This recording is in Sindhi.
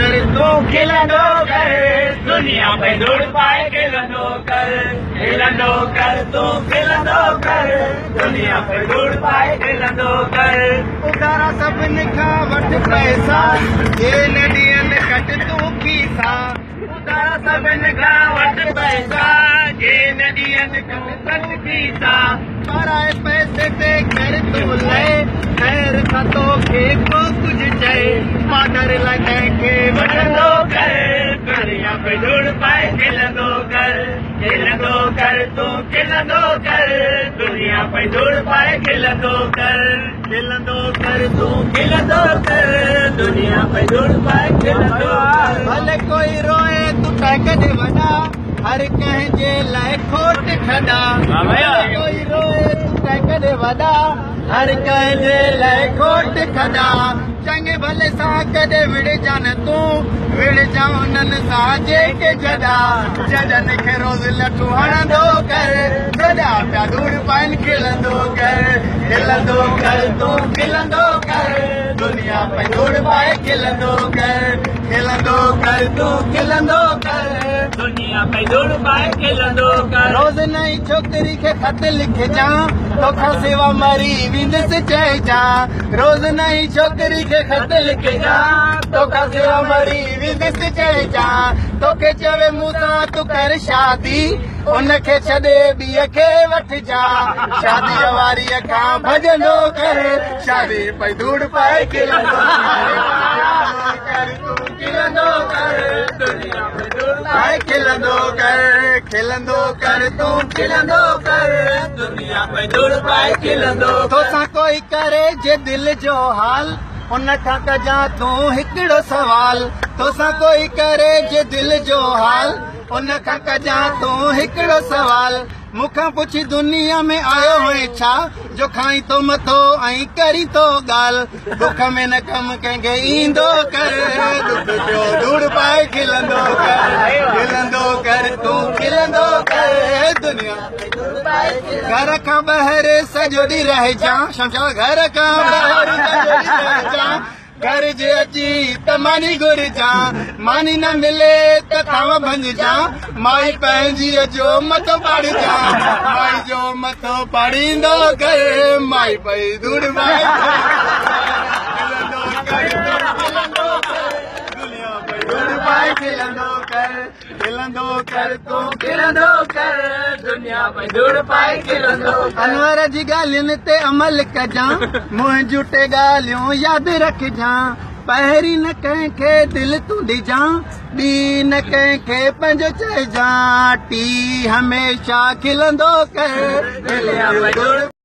ڪر تون کلندو ڪر، دنيا پئي ڌوڙ پائي کلندو ڪر، کلندو ڪر تون کلندو ڪر، دنيا پئي ڌوڙ پائي کلندو ڪر. اڌارا سڀن کان وٺ پئسا، جي نه ڏين ڪٽ تون کيسا. اڌارا سڀن کان وٺ پئسا، جي نه ڏين ڪٽ کيسا. پرائي پئسي تي ڪر تون لئي، خير سان توکي ڪو ڪجهه چئي. پادر لاء ڪنهن کي وٺندو ڪر، دنيا پئي ڌوڙ پائي کلندو ڪر، کلندو ڪر تون کلندو ڪر، دنيا پئي ڌوڙ پائي کلندو ڪر، کلندو ڪر تون کلندو ڪر، دنيا پئي ڌوڙ پائي کلندو ڪر. ڀلي ڪوئي روئي تون ٽهڪ ڏي وڏا، هر ڪنهن جي لاء کوٽ کڏا. ڀلي ڪوئي روئي تون ٽهڪ ڏي وڏا، هر ڪنهن جي لاء کوٽ کڏا. چڱي ڀلي سان ڪڏهن وڙهجان تون، وڙهجان انهن سان جيڪي جڏا. جڏن کي روز لٺون هڻندو ڪر، جڏا پيا ڌوڙ پائن کلندو ڪر. کلندو ڪر تون کلندو ڪر، دنيا پئي ڌوڙ پائي کلندو ڪر. کلندو ڪر تون کلندو ڪر، دنيا پئي ڌوڙ پائي کلندو ڪر. روز نئين ڇوڪري کي خط لکجان، توکان سوا مري ويندس چئجان. روز نئين ڇوڪري کي خط لکجان، توکان سوا مري ويندس چئجان. توکي چوي مون سان تون ڪر شادي، ان کي ڇڏي ٻيء کي وٺجان. شاديء واريء کان ڀڄندو ڪر، شادي پئي ڌوڙ پائي کلندو ڪر. تون کلندو ڪر، دنيا پئي ڌوڙ پائي کلندو ڪر. کلندو ڪر تون کلندو ڪر، دنيا پئي ڌوڙ پائي کلندو. توسان ڪوئي ڪري جي دل جو حال، ان کان ڪجان تون هڪڙو سوال. توسان ڪوئي ڪري جي دل جو حال، ان کان ڪجان تون هڪڙو سوال. مون کان پڇي دنيا ۾ آيو هئين ڇا، جو کائين ٿو مٿو ۽ ڪرين ٿو ڳالهه. دک ۾ نه ڪم ڪنهن کي ايندو ڪر، دک پيو ڌوڙ پائي کلندو ڪر. کلندو ڪر تون کلندو ڪر، دنيا گهر کان ٻاهر سڄو ڏينهن رهجان. شمشاد گهر کان ٻاهر سڄو ڏينهن رهجان، گهر جي اچي ته ماني گهرجان. ماني نه ملي ته ٿانو ڀڃجان، مائي پنهنجيء جو مٿو پاڙجان. مائي جو مٿو پاڙيندو ڪر، مائي پئي ڌوڙ پائي کلندو ڪر. کلندو ڪر دنيا پئي ڌوڙ پائي کلندو ڪر. کلندو ڪر تون کلندو ڪر، دنيا پئي ڌوڙ پائي کلندو ڪر. انور جي ڳالهين تي عمل ڪجان، منهنجون ٽي ڳالهيون ياد رکجان. پهرين نه ڪنهن کي دل تون ڏجان، ٻي نه ڪنهن کي پنهنجو چئجان، ٽي هميشه کلندو ڪر. دنيا پئي ڌوڙ.